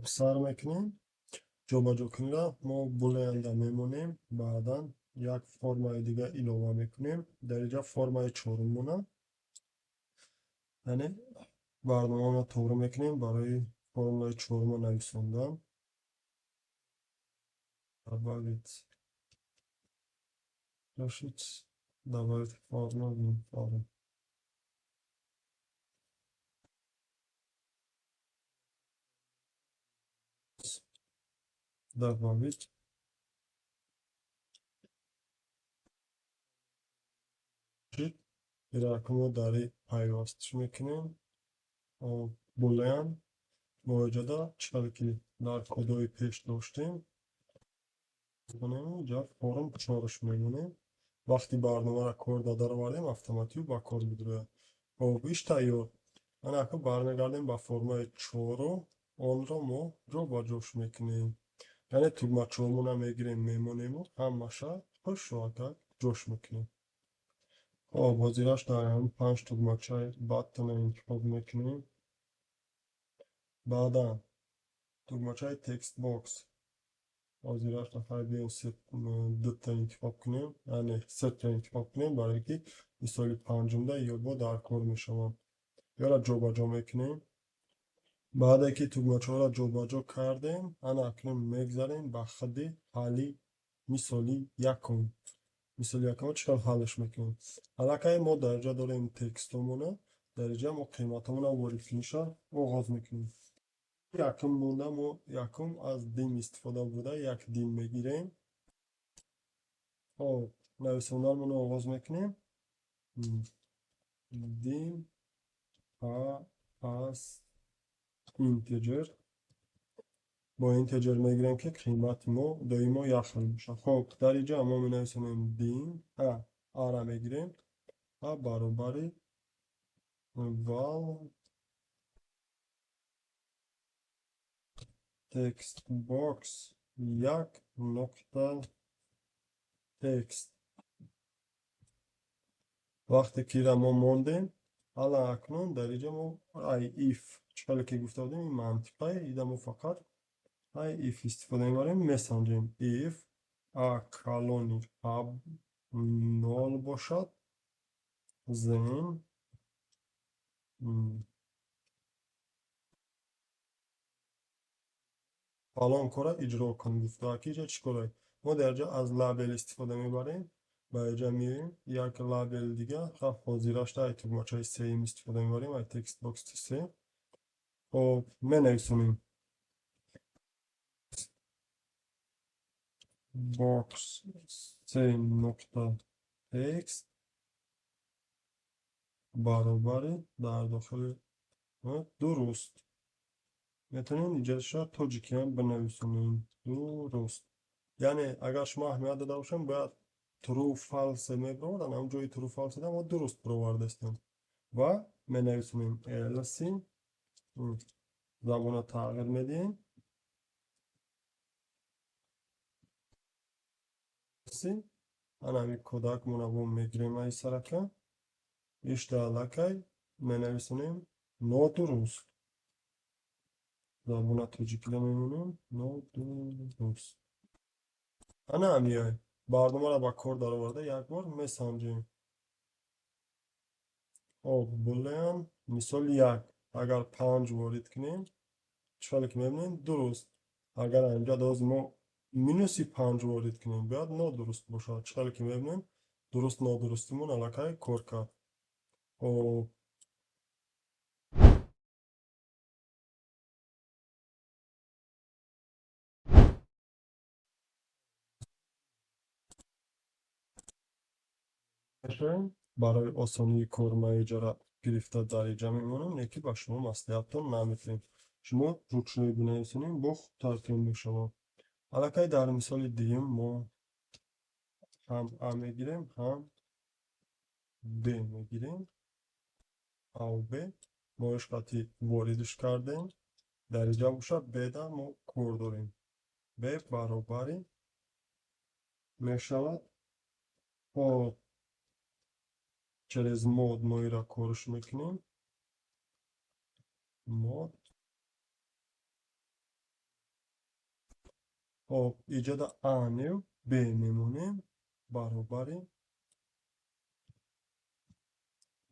Хоб, сар мекунем. Ҷобаҷокуниро мо boolean да мемонем, баъдан як формаи дига илова мекунем. Дар инҷа формаи чоруммона. Яъне барномаро тоғрӣ мекунем барои формулаи чорума нависондан. Добавить, добавить форму, форму. Добавить мо дар пайвастш мекунем. Boolean муроҷиата чӣ ки дар кодҳои пеш доштем, инҷа форм чорш мемонем. Вақти барномаро кор даровардем, автоматик ба кор бидирояд. Хоб, иш тайёр. Ана акнун бармегардем ба формаи чору, онро мо ҷобаҷош мекунем. Яъне тугмачаҳомонро мегирем, мемонему ҳамаша хушроҳатак ҷош мекунем. Хоб, ҳозираш дар ҳамин панҷ тугмачаи button интихоб мекунем. Баъдан тугмачаи text box ҳозираш нафар биёем, дута интихоб кунем, яъне сета интихоб кунем, барое ки мисоли панҷумда ёбо дар кор мешаванд. Ёра ҷобаҷо мекунем. Баъде ки тугмачаҳоро ҷобаҷо кардем, ана акнун мегзарем ба худи ҳалли мисоли якум. Мисоли якумро чӣ тавр ҳаллш мекунем? Аллакай мо дар инҷа дорем текстомона, дар инҷа мо қиматҳомонро ворид куниша оғоз мекунем. Якум монда мо якум аз Dim истифода бурда як Dim мегирем. Хоб, нависонданмонро оғоз мекунем. Dim a as integer, бо integer мегирем, ки қимати мо доимо як хел бошад. Хоб, дар инҷа мо менависонем Dim a, a-ра мегирем, a баробари val text box як нуқта text. Вақте ки ира мо мондем, ала акнун дар инҷа мо ай if, чӣ хеле ки гуфта будем, ин мантиқае ида мо фақат ай if истифода мебарем, месанҷем: if a калони a нол бошад, then фалон корро иҷро кун. Гуфта ки инҷа чӣ коре? Мо дар инҷа аз лабел истифода мебарем. Ба инҷа меоем, як лабел дига ҳозирашда ай тугмачаи сеюм истифода мебарем, ай text box се. Хоб, менависонем box се нуқта text баробари дар дохили дуруст. Метавонем иҷозаша тоҷикиам бинависонем, дуруст. Яъне агар шумо аҳамият дода бошем, бояд true false мебаровардан, ҳам ҷои true false да мо дуруст баровардастем ва менависонем else, забонро тағйир медиҳем. Ана ҳамин кодакмонро бо мегирем, ай сарака ишта аллакай менависонем нодуруст. Забона тоҷикида мемонем, нодуруст. Ана ҳамиёй барномаро ба кор дароварда як бор месанҷем. Хоб, boolean мисоли як, агар панҷ ворид кунем, чӣ хеле ки мебинем, дуруст. Агар инҷа доз мо минуси панҷ ворид кунем, бояд нодуруст бошад. Чӣ хеле ки мебинем, дуруст нодурустимон аллакай кор кард. Хоб. Барои осонии кор ман иҷора гирифта дар инҷа мемонам, не ки ба шумо маслиҳаттон наметиҳем. Шумо ручной бинависонем, бо хубтартон мешавад. Аллакай дар мисоли дуюм мо ҳам а мегирем, ҳам б мегирем. А б мо ишқати воридш кардем. Дар инҷа бошад, б да мо кор дорем. Б баробари мешавад. Хоб, через mod мо ира корш мекунем. Mod Хоб, иҷода А нев Б мемонем баробари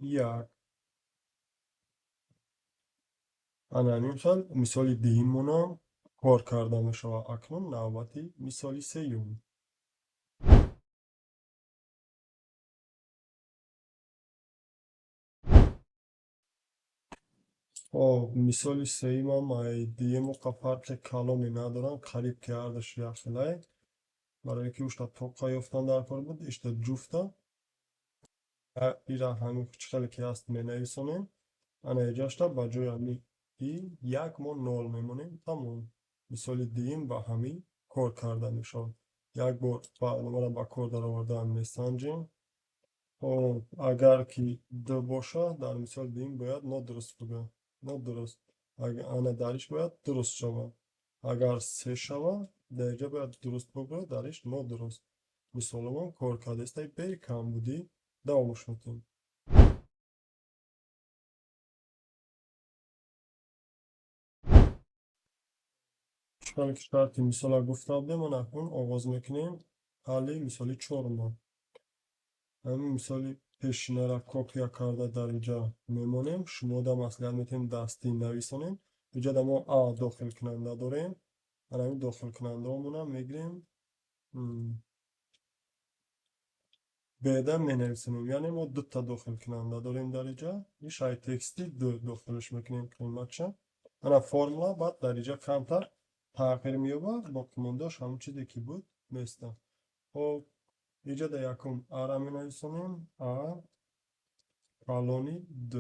1. Ана ҳамин хел мисоли дуюммонам кор карда мешавад. Акнун навбати мисоли сеюм. Хоб, мисоли сеюмам ай дуюму қа фарқи калоне надоранд, қариб ки ҳардуш якхелай. Барои ки ушта тоққа ёфтан дар кор буд, ишта ҷуфта. Ира ҳамин чӣ хеле ки ҳаст менависонем. Ана иҷашта ба ҷои ҳамин и як мо нол мемонем. Тамом. Мисоли дуюм ба ҳамин кор карда мешавад. Як бор барномаро ба кор даровардан месанҷем. Хоб, агар ки д бошад, дар мисоли дуюм бояд нодуруст бигӯяд. Нодуруст. Ана дариш бояд дуруст шавад. Агар се шавад, дар инҷа бояд дуруст бигӯяд, дариш нодуруст. Мисолумон кор кардааст, бе камбудӣ давомаш медиҳем. Чунон ки шарти мисола гуфта будем, ман акнун оғоз мекунем ҳалли мисоли чорумро. Ҳамин мисоли пешинаро копия карда дар инҷа мемонем. Шумо да маслиҳат медиҳем дастӣ нависонем. Инҷа мо А дохилкунанда дорем. Ана ҳамин дохилкунандаҳомонам мегирем. Б-да менависонем. Яъне мо дута дохилкунанда дорем дар инҷа. Ин шай тексти ду дохилаш мекунем қиматша. Ана формула баъд дар инҷа камтар тағйир меёбад, боқимондааш ҳамон чизе ки буд меистад. Хоб, инҷа дар якум А-ра менависонем. А калони д.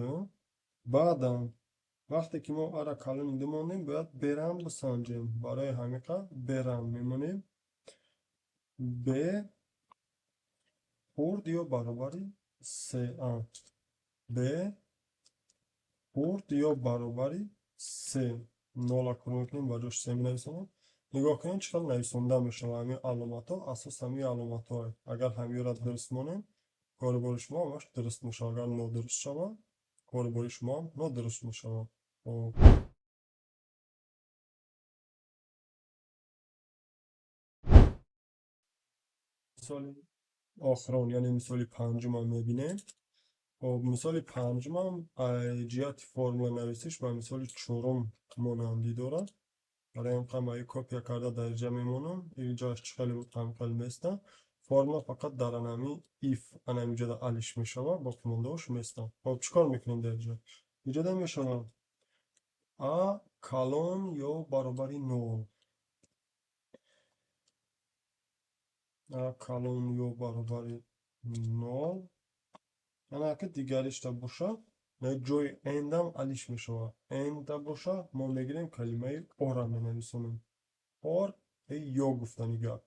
Баъдан вақте ки мо А-ра калони д мондем, бояд Б-рам бисанҷем. Барои ҳамин қадр Б-рам мемонем. Б хурд ё баробари се А. Б хурд ё баробари се. Нола кор мекунем, ба ҷош се менависонем. Нигоҳ кунед, чӣ хел нависонда мешавад ҳамин аломатҳо. Асос ҳамин аломатҳо. Агар ҳаминро дуруст монем, корубори шумо ҳамаш дуруст мешавад. Агар нодуруст шавад, корубори шумо ҳам нодуруст мешавад. Хоб. Мисоли охирон, яъне мисоли панҷумам мебинем. Хоб, мисоли панҷумам ҷиҳати формуланависиш ба мисоли чорум монандӣ дорад. Барои ҳам қамаи копия карда дар инҷа мемонам. Инҷоаш чӣ хеле буд, ҳам хеле места. Формула фақат дар анами if анами ҷода алиш мешавад, боқимондааш места. Хоб, чӣ кор мекунем дар инҷа? Инҷода мешавад А калон ё баробари нол. А калон ё баробари нол. Ана ки дигаришта бошад, ҷои n-дам алиш мешавад. N-да бошад, мо мегирем калимаи о-ра менависонем. Ор ё гуфтани гап.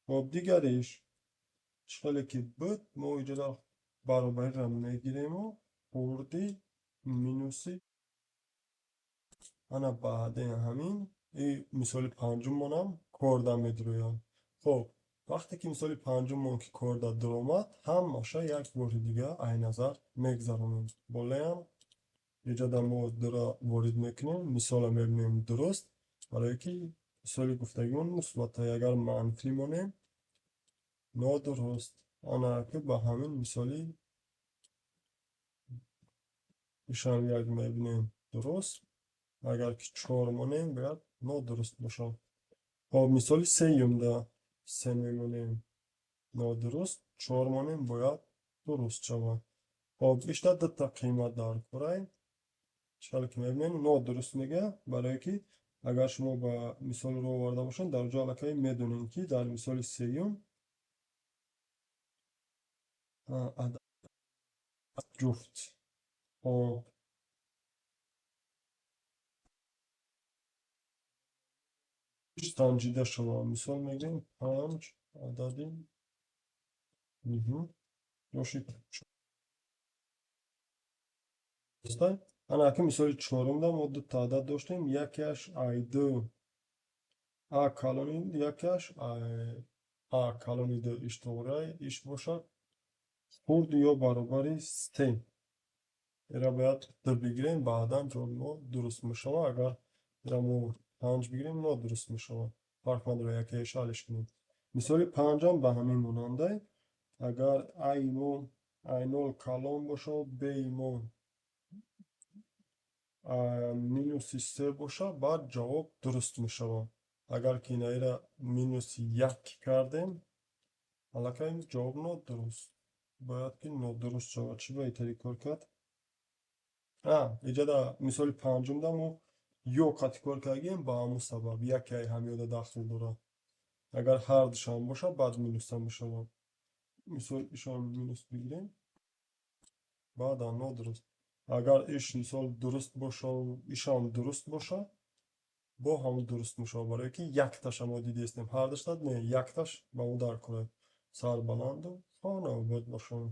Хоб, дигариш чӣ хеле ки буд, мо инҷода баробариро мегирему хурди минуси. Ана баъден ҳамин и мисоли панҷуммонам корда медирояд. Хоб, вақте ки мисоли панҷуммон ки корда дуромад, ҳамаша як бори дига ай назар мегзаронем. Болаям иҷода мо дура ворид мекунем, мисола мебинем дуруст, барое ки мисоли гуфтагимон мусбата. Агар манфӣ монем, нодуруст. Ана ки ба ҳамин мисоли ишам як мебинем дуруст. Агар ки чор монем, бояд нодуруст бошад. Хоб, мисоли сеюмда се мемонем нодуруст, чор монем бояд дуруст шавад. Хоб, ишта дута қимат дар корай. Чӣ хеле ки мебинем, нодуруст мегӯяд, барое ки агар шумо ба мисолро оварда бошед, дар ҷо аллакай медонем ки дар мисоли сеюм адад ҷуфт. Хоб, санҷида шавад. Мисол мегирем панҷ адади ҷоши. Ана аки мисоли чорумда мо дута адад доштем. Якеаш ай ду А калони, якеаш А калони ду иштоворай иш бошад хурд ё баробари се. Ира бояд ду бигирем, баъдан ҷавоби мо дуруст мешавад. Агар ира мо панҷ бигирем, нодуруст мешавад. Фарқ надорад, якеяша ҳаллиш кунем. Мисоли панҷам ба ҳамин монандай. Агар аи мо ай нол калон бошад, би мо минуси се бошад, баъд ҷавоб дуруст мешавад. Агар ки инаира минуси як кардем, аллакай ҷавоб нодуруст. Бояд ки нодуруст шавад. Чӣ ба итари кор кард? Иҷода мисоли панҷумда мо ё қати кор кардем, ба ҳамун сабаб яке ай ҳамёда дахл дорад. Агар ҳардушам бошад, баъд минуса мешавад. Мисол, ишон минус бигирем, баъдан нодуруст. Агар иш, мисол, дуруст боша, ишам дуруст боша, бо ҳамун дуруст мешавад, барое ки якташа мо дидестем. Ҳардушта не, якташ ба мо дар кор. Сарбаланду хонобод бошанд.